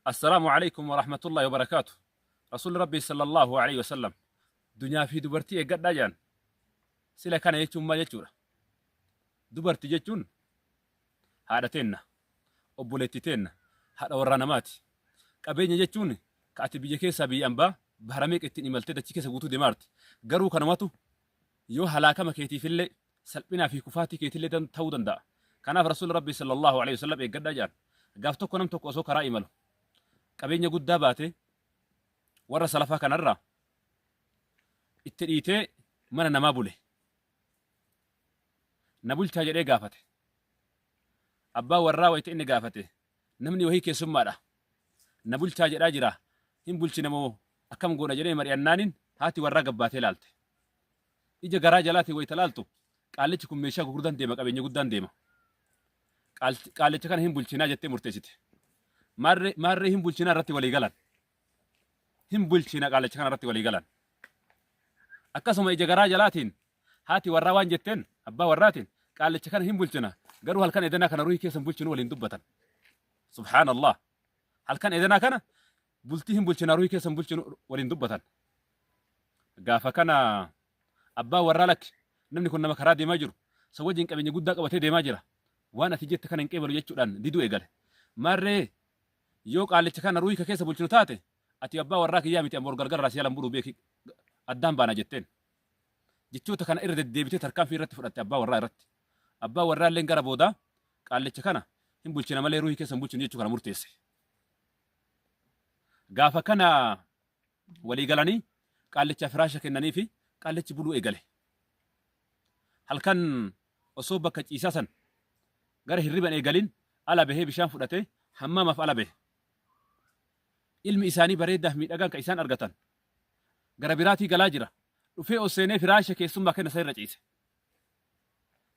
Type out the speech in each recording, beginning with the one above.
Assalaamu alaikum warahmatullahi wabarakaatu. Rasuulli Rabbii sallallahu alaihi wasallam dunyaa fi dubartii eeggadhaa jedhan. Sila kana jechuun maal jechuudha? Dubartii jechuun haadha teenna, obboleettii teenna, haadha warraa namaati. Qabeenya jechuun ka ati biyya keessaa biyya ambaa bahara meeqa ittiin imaltee dachii keessa guutuu deemaarti. Garuu kanumatu yoo halaakama keetiifillee salphinaa fi kufaatii keetillee ta'uu danda'a. Kanaaf Rasuulli Rabbii sallallahu alaihi wasallam eeggadhaa jedhan. Gaaf tokko nam tokko osoo karaa imalu qabeenya guddaa baatee warra salafaa kanarraa itti dhiitee mana namaa bule. Na bulchaa jedhee gaafate. Abbaan warraa wayita inni gaafate namni wahii keessummaadha. Na bulchaa jedhaa jira. Hin bulchina moo akkam goona jedhee mari'annaaniin haati warraa gabbaatee laalte. Ija garaa jalaatiin wayita laaltu qaallichi kun meeshaa gurguddaan deema qabeenya guddaan deema. Qaallicha kana hin bulchinaa jettee murteessite. Maarree maarree hin bulchinaa irratti walii galan. Hin bulchina qaallicha kana irratti walii galan. Akkasuma ija garaa jalaatiin haati warraa waan jetteen abbaa warraatiin qaallicha kana hin bulchina garuu halkan edanaa kana ruhii keessa hin bulchinu waliin dubbatan. Subhaanallah. Halkan edanaa kana bultii hin bulchina ruhii keessa hin bulchinu waliin dubbatan. Gaafa kana abbaan warraa lakki namni kun nama karaa deemaa jiru san wajjin qabeenya guddaa qabatee deemaa jira waan ati jette kana hin qeebalu jechuudhaan diduu eegale. Maarree yoo qaallicha kana ruhii ka keessa bulchinu taate ati abbaa warraa kiyyaa miti ammoo galgala irraa si jalan bulu beeki addaan baana jetteen. Jechoota kana irra deddeebitee tarkaanfii irratti fudhatte abbaa warraa irratti. Abbaan warraa illeen gara boodaa qaallicha kana hin bulchina malee ruhii keessa hin bulchinu jechuu kana murteesse. Gaafa kana walii galanii qaallicha firaasha kennanii fi qaallichi buluu eegale. Halkan osoo bakka ciisaa san gara hirriba hin eegalin ala bahee bishaan fudhatee hammaamaaf ala bahe. Ilmi isaanii bareedaaf miidhagaan kan isaan argatan gara biraatii galaa jira. Dhufee ol seenee firaasha keessummaa kenna san irra ciise.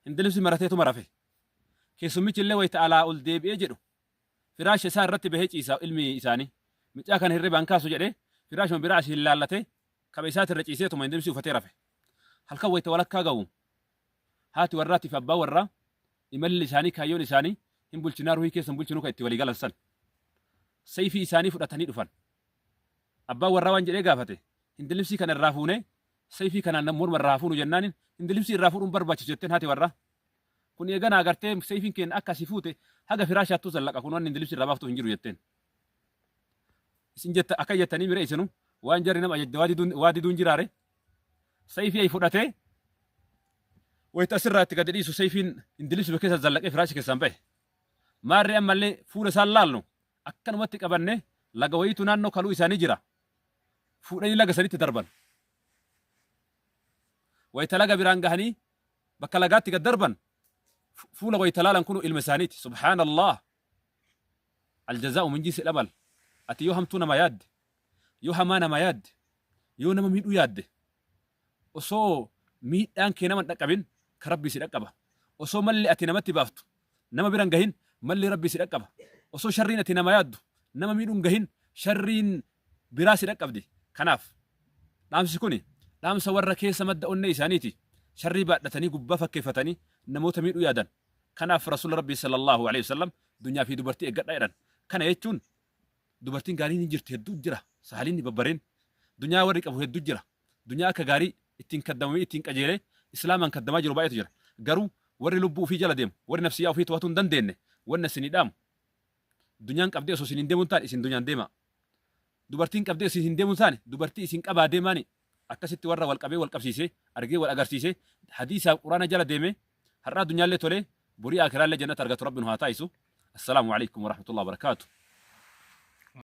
Hindilibsi marateetuma rafe. Keessummichi illee wayita alaa ol deebi'ee jedhu Firaasha isaa irratti bahee ciisa ilmi isaanii. Micaa kana hirribaa hin kaasu jedhee firaashuma biraa asiin laallatee kaba isaati irra ciiseetuma hindimsii uffatee rafe. Halkan wayita walakkaa gahu haati warraatii fi abbaan warraa imalli isaanii kaayyoon isaanii hin bulchinaa ruhii keessa hin bulchinuu kan itti walii galan san. Sayfii isaanii fudhatanii dhufan. Abbaan warraa waan jedhee gaafate hindilibsii kana irraa fuunee sayfii kanaan morma irraa haa fuunu jennaaniin hindilibsii irraa fuudhuun barbaachisu jetteen haati warraa. Kun eeganaa agartee seeyfiin keenna akka asii fuute haga firaashaattuu zallaqa kun wanni indilibsi irraa baaftu hin jiru jetteen. Isin jetta akka jettanii mire isinu waan jarri nama ajajde waa diduun waa diduun jiraare. Seeyfii ay fudhatee wayita asirraa itti gadi dhiisu seeyfiin indilibsi keessa zallaqee firaasha keessaan bahe. Maarree ammallee fuula isaan laalnu akkanumatti qabanne laga wayiitu naannoo kaluu isaanii jira. Fuudhanii laga sanitti darban. Wayita laga biraan gahanii bakka lagaatti gad darban fuula wayta laalan kunu ilma isaaniiti. Subhaanallah. Aljazaa'u min jinsi al-amal. Ati yoo hamtuu nama yaadde, yoo hamaa nama yaadde, yoo nama miidhuu yaadde, osoo miidhaan kee nama hin dhaqqabin ka Rabbii si dhaqqaba. Osoo malli ati namatti baaftu nama bira hin gahin malli Rabbii si dhaqqaba. Osoo sharriin ati nama yaaddu nama miidhuu hin gahin sharriin biraa si dhaqqabdi. Kanaaf, dhaamsi kuni dhaamsa warra keessa madda onnee isaaniiti sharrii baadhatanii gubbaa fakkeeffatanii namoota miidhuu yaadan. Kanaaf Rasuula Rabbii sallallaahu aleyhi wasallam dunyaa fi dubartii eeggadhaa jedhan. Kana jechuun dubartiin gaariin ni jirti hedduu jira. Sahalinni babbareen dunyaa warri qabu hedduu jira. Dunyaa akka gaarii ittiin kaddamamee ittiin qajeelee Islaamaan kaddamaa jiru baay'eetu jira. Garuu warri lubbuu ufii jala deemu, warri nafsiyyaa ufii to'atuu hin dandeenne wanni isinii dhaamu Dunyaan qabdee osoo isiniin deemuu hin taane isin dunyaan deemaa. Dubartiin qabdee osoo isin deemuu hin taane dubartii isin qabaa deemaani. Akkasitti warra wal qabee wal qabsiisee argee wal agarsiisee hadiisaaf quraana jala deemee har'aa dunyaallee tolee borii aakhiraallee jannata argatu Rabbi nu haa taasisu. Assalaamu alaikum warahmatullahi wabarakaatu.